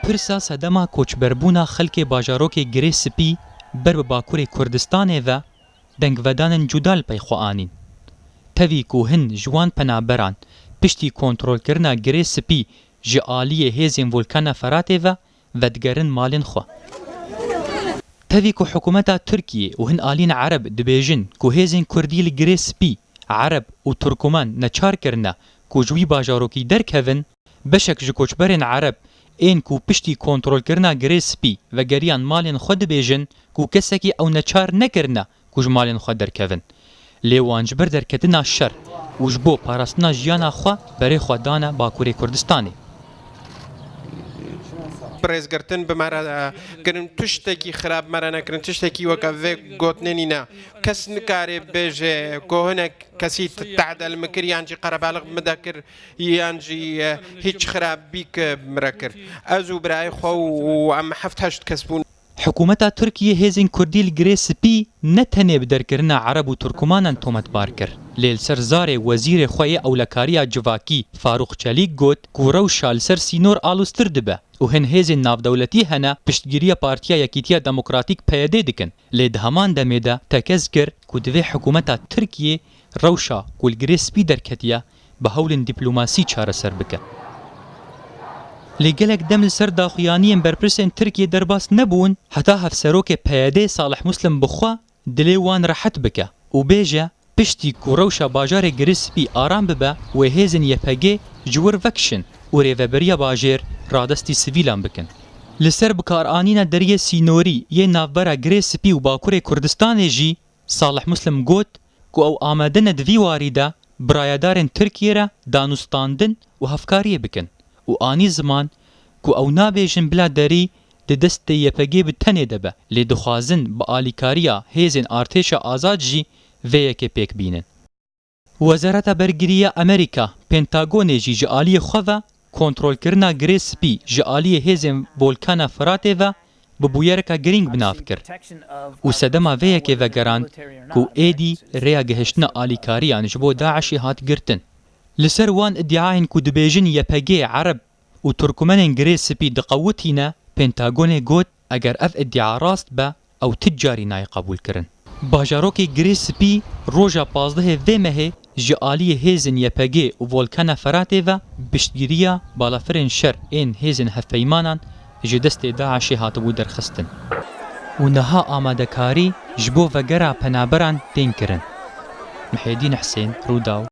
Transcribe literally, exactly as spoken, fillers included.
Pirsa sedema koçberbûna xelkê bajarokê Girê Spî ber bi Bakurê Kurdistanê ve dengvedanên cuda li pey xwe anîn. Tevî ku hin ji wan penaberan piştî kontrolkirina Girê Spî ji aliyê hêzên Volkana Feratê ve vedigerin malên xwe. Tevî ku hikûmeta Tirkiyê û hin aliyên Ereb dibêjin ku hêzên Kurdî li Girê Spî Ereb û Turkuman neçar kirine ku ji wî bajarokî derkevin, beşek ji koçberên Ereb ên ku piştî kontrolkirina Girê Spî vegeriyan malên xwe dibêjin ku kesekî ew neçar nekirine ku ji malên xwe derkevin. Lê wan ji ber derketina şer û ji bo parastina jiyana xwe berê xwe dane Bakurê Kurdistanê. Bi rêzgirtin bi me re, e, kirin, tiştekî xirab me re nekirin, tiştekî weke vê gotinê nîne. Kes nikare bêje ku hinek kesî t-, tehdel min kir yan jî qerebaliq min de kir yan jî, e, hîç xirabîk min re kir. Ez û birayê xwe û em heft heşt kes bûn. Hikûmeta Tirkiyê hêzên Kurdî li Girê Spî ne tenê bi derkirina Ereb û Turkumanan tometbar kir, lê li ser zarê wezîrê xwe yê ewlekariya civakî Farûq Çelîk got ku rewşa li ser sînor aloztir dibe û hin hêzên navdewletî hene piştgiriya Partiya Yekîtiya Demokratîk P Y D dikin. Lê di heman demê de tekez kir ku divê hikûmeta Tirkiyê rewşa ku li Girê Spî derketiye bi hewlên dîplomasî çareser bike. Lê gelek dem li ser daxuyaniyên berpirsên Tirkiyê derbas nebûn, heta hevserokê P Y D Salih Muslim bi xwe dilê wan rehet bike û bêje, piştî ku rewşa bajarê Girê Spî aram bibe, wê hêzên Y P G ji wir vekişin û rêveberiya bajêr radestî sivîlan bikin. Li ser bikaranîna deriyê sînorî yê navbera Girê Spî û Bakurê Kurdistanê jî Salih Muslim got ku ew amade ne di vî warî de bi rayedarên Tirkiyê re danûstandin û hevkariyê bikin û anî ziman ku ew nabêjin bila derî di destê Y P G bi tenê de be, lê dixwazin bi alîkariya hêzên artêşa azad jî vê yekê pêk bînin. Wezareta Bergirî ya Amerîka, Pentagonê jî ji aliyê xwe ve kontrolkirina Girê Spî ji aliyê hêzên Volkana Firatê ve bi bûyereka girîng bi nav kir û sedema vê yekê vegerand ku êdî rêya gihiştina alîkariyan ji bo DAIŞ'ê hat girtin. Li ser wan îdiayên ku dibêjin Y P G Ereb û Turkmenên Girê Spî diqewitîne, Pentagonê got, eger ev îdia rast be, ew ti carî nayê qebûlkirin. Bajarokê Girê Spî roja pazdehê vê mehê ji aliyê hêzên Y P G û Volkana Feratê ve bi piştgiriya balafirên şer ên hêzên hevpeymanan ji destê DAIŞ'ê hatibû derxistin û niha amadekarî ji bo vegera penaberan tên kirin. Mihêdîn Hisên, Rûdaw.